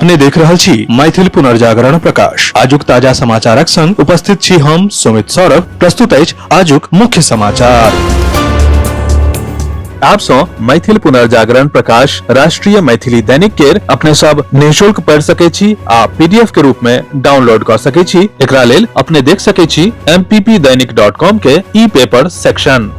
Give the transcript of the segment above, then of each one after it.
अपने देख रहल छी मैथिल पुनर्जागरण प्रकाश। आजुक ताजा समाचारक संग उपस्थित छी हम सुमित सौरभ। प्रस्तुत अछि आजुक मुख्य समाचार। आप सौ मैथिल पुनर्जागरण प्रकाश राष्ट्रीय मैथिली दैनिक केर अपने सब निःशुल्क पढ़ सके छी आ पीडीएफ के रूप में डाउनलोड कर सके छी। एकरा लेल अपने देख सके छी mppdainik.com के ई पेपर सेक्शन।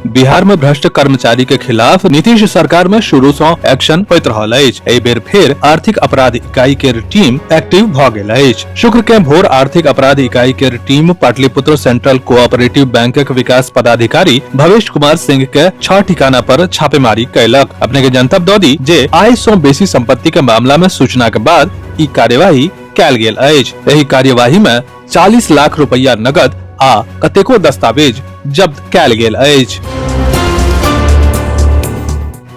बिहार में भ्रष्ट कर्मचारी के खिलाफ नीतीश सरकार में शुरू सं एक्शन होइत रहल अछि। एहि बेर फेर आर्थिक अपराध इकाई के टीम एक्टिव भ गेल अछि। शुक्र के भोर आर्थिक अपराध इकाई के टीम पाटलिपुत्र सेंट्रल कोऑपरेटिव बैंकक विकास पदाधिकारी भवेश कुमार सिंह के 6 ठिकाना पर छापेमारी कयलक। अपने के जनतब दऽ दी जे आय सं बेसी संपत्ति के मामला में सूचना के बाद ई कार्यवाही कयल गेल अछि। एहि कार्यवाही में 40 लाख रुपया नगद आ कतेको दस्तावेज जब्त कयल गेल अछि।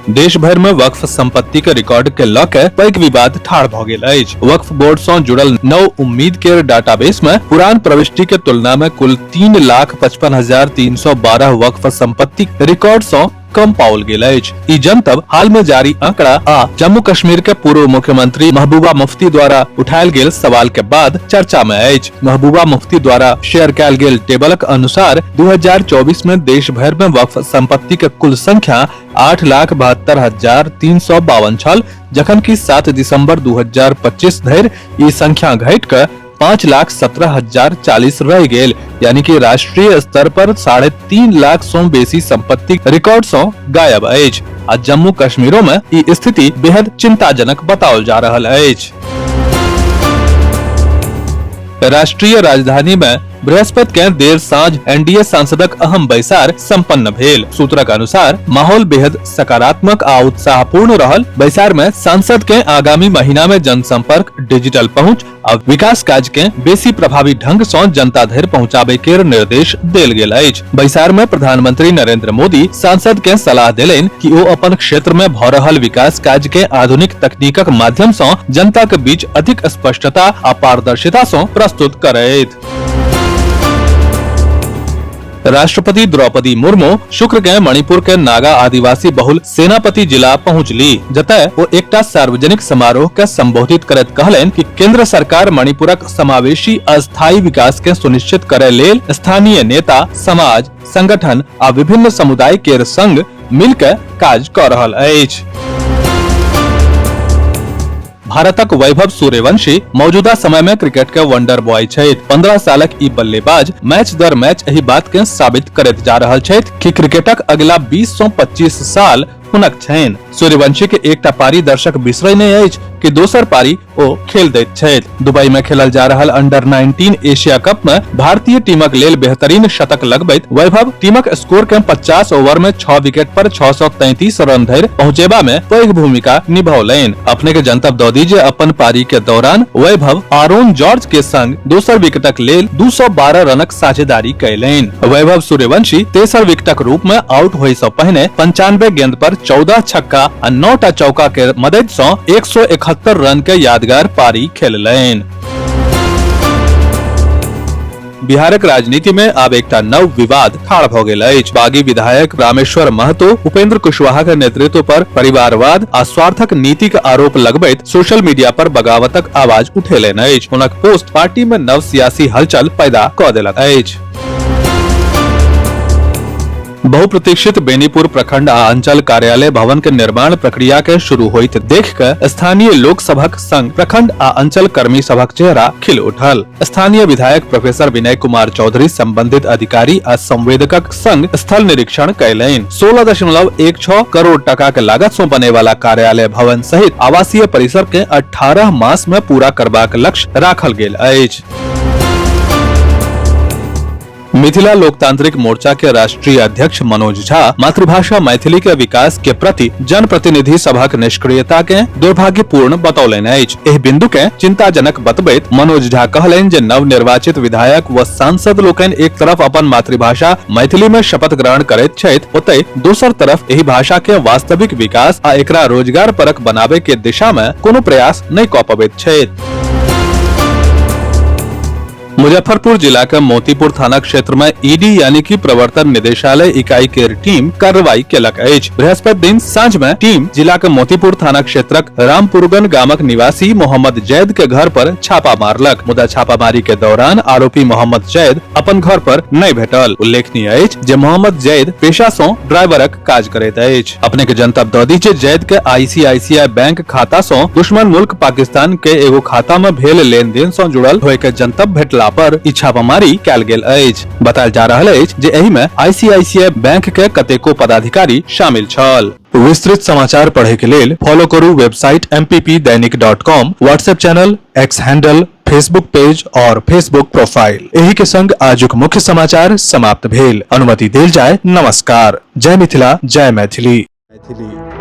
देश भर में वक्फ संपत्ति के रिकॉर्ड के ल के पैघ विवाद ठाढ़ भ गेल अछि। वक्फ बोर्ड सं जुड़ल नव उम्मीद के डाटाबेस में पुरान प्रविष्टि के तुलना में कुल 3,55,312 वक्फ संपत्ति रिकॉर्ड सं कम पाओल गेल अछि। ई जनतब हाल में जारी आंकड़ा आ जम्मू कश्मीर के पूर्व मुख्यमंत्री महबूबा मुफ्ती द्वारा उठायल गेल सवाल के बाद चर्चा में अछि। महबूबा मुफ्ती द्वारा शेयर कयल गेल टेबलक अनुसार 2024 में देश भर में वक्फ संपत्ति के कुल संख्या 8,72,352 छल, जखन कि 7 दिसंबर 2025 धरि ई संख्या घटि कऽ 5,17,040 रहि गेल, यानी कि राष्ट्रीय स्तर पर 3.5 लाख सं बेसी संपत्ति रिकॉर्ड सं गायब अछि। आ जम्मू कश्मीरो में ई स्थिति बेहद चिंताजनक बताओल जा रहल अछि। राष्ट्रीय राजधानी में बृहस्पति के देर साँझ एनडीए सांसदक अहम बैसार संपन्न भेल। सूत्रक अनुसार माहौल बेहद सकारात्मक आ उत्साहपूर्ण रहल। बैसार में सांसद के आगामी महीना में जनसंपर्क, डिजिटल पहुंच आ विकास काज के बेसी प्रभावी ढंग सं जनता धरि पहुंचाबे के निर्देश देल गेल अछि। बैसार में प्रधानमंत्री नरेंद्र मोदी सांसद के सलाह देलनि कि ओ अपन क्षेत्र में भ रहल विकास काज के आधुनिक तकनीकक माध्यम सं जनता के बीच अधिक स्पष्टता आ पारदर्शिता सं प्रस्तुत करैत। राष्ट्रपति द्रौपदी मुर्मू शुक्र के मणिपुर के नागा आदिवासी बहुल सेनापति जिला पहुंचली, जतय ओ एकटा सार्वजनिक समारोह के संबोधित करैत कहलनि कि केंद्र सरकार मणिपुरक समावेशी अस्थायी विकास के सुनिश्चित करे लेल स्थानीय नेता, समाज, संगठन आ विभिन्न समुदाय केर संग मिलके काज क रहल अछि। भारतक वैभव सूर्यवंशी मौजूदा समय में क्रिकेट के वंडर बॉय छथि। 15 सालक ई बल्लेबाज मैच दर मैच एहि बात के साबित करैत जा रहल छथि कि क्रिकेटक अगिला 20 सं 25 साल हुनक छनि। सूर्यवंशी के एकटा पारी दर्शक बिसरै नहि अछि कि दोसर पारी ओ खेल दैत छथि। दुबई में खेलल जा रहल अंडर 19 एशिया कप में भारतीय टीमक लेल बेहतरीन शतक लगबैत वैभव टीमक स्कोर के 50 ओवर में 6 विकेट पर 633 रन धरि पहुंचेबा में पैघ भूमिका निभौलनि। अपने के जनतब दऽ दी जे अपन पारी के दौरान वैभव आरोन जॉर्ज के संग दोसर विकेटक लेल 212 रनक साझेदारी कयलनि। वैभव सूर्यवंशी तेसर विकेटक रूप में आउट होय सँ पहिने 95 गेंद पर 14 छक्का आ 9 टा चौका के मदद सँ 171 रन के यादगार पारी खेललनि। बिहारक राजनीति में आब एकटा नव विवाद ठाढ़ भ गेल अछि। बागी विधायक रामेश्वर महतो उपेंद्र कुशवाहा के नेतृत्व पर परिवारवाद आ स्वार्थक नीति के आरोप लगबैत सोशल मीडिया पर बगावतक आवाज उठेलनि अछि। हुनक पोस्ट पार्टी में नव सियासी हलचल पैदा क देलक अछि। बहुप्रतीक्षित बेनीपुर प्रखंड आ अंचल कार्यालय भवन के निर्माण प्रक्रिया के शुरू होइत देख के स्थानीय लोक सभक संग प्रखंड आ अंचल कर्मी सभक चेहरा खिल उठल। स्थानीय विधायक प्रोफेसर विनय कुमार चौधरी संबंधित अधिकारी आ संवेदकक संग स्थल निरीक्षण कयलनि। 16.16 करोड़ टका के लागत सं बने वाला कार्यालय भवन सहित आवासीय परिसर के 18 मास में पूरा करबाक लक्ष्य राखल गेल अछि। मिथिला लोकतांत्रिक मोर्चा के राष्ट्रीय अध्यक्ष मनोज झा मातृभाषा मैथिली के विकास के प्रति जनप्रतिनिधि सभक निष्क्रियता के दुर्भाग्यपूर्ण बतौलनि अछि। एहि बिंदु के चिंताजनक बतबैत मनोज झा कहलनि जे नवनिर्वाचित विधायक व सांसद लोकनि एक तरफ अपन मातृभाषा मैथिली में शपथ ग्रहण करैत छथि, ओतहि दोसर तरफ एहि भाषा के वास्तविक विकास आ एकरा रोजगार परक बनाबे के दिशा में कोनो प्रयास नहि कऽ पबैत छथि। मुजफ्फरपुर जिला के मोतीपुर थाना क्षेत्र में ईडी यानी कि प्रवर्तन निदेशालय इकाई के टीम कार्रवाई केलक अछि। बृहस्पति दिन सांझ में टीम जिला के मोतीपुर थाना क्षेत्रक रामपुरगन गामक निवासी मोहम्मद जैद के घर पर छापा मारलक, मुदा छापामारी के दौरान आरोपी मोहम्मद जैद अपन घर पर नहि भेटल। उल्लेखनीय अछि जे मोहम्मद जैद पेशा सं ड्राइवरक काज करैत अछि। अपने के जनतब दऽ दी जे जैद के आईसीआईसीआई बैंक खाता सं दुश्मन मुल्क पाकिस्तान के एगो खाता में भेल लेन देन सं जुड़ल होय के जनतब भेटला पर ई छापामारी कयल गेल अछि। बतायल जा रहल अछि जे एहि में आईसीआईसीआई बैंक के कतेको पदाधिकारी शामिल छल। विस्तृत समाचार पढ़े के लेल फॉलो करू website mppdainik.com, WhatsApp channel, X handle, Facebook page और फेसबुक प्रोफाइल। एही के संग आजुक मुख्य समाचार समाप्त भेल। अनुमति देल जाय। नमस्कार। जय मिथिला, जय मैथिली। मैथिली।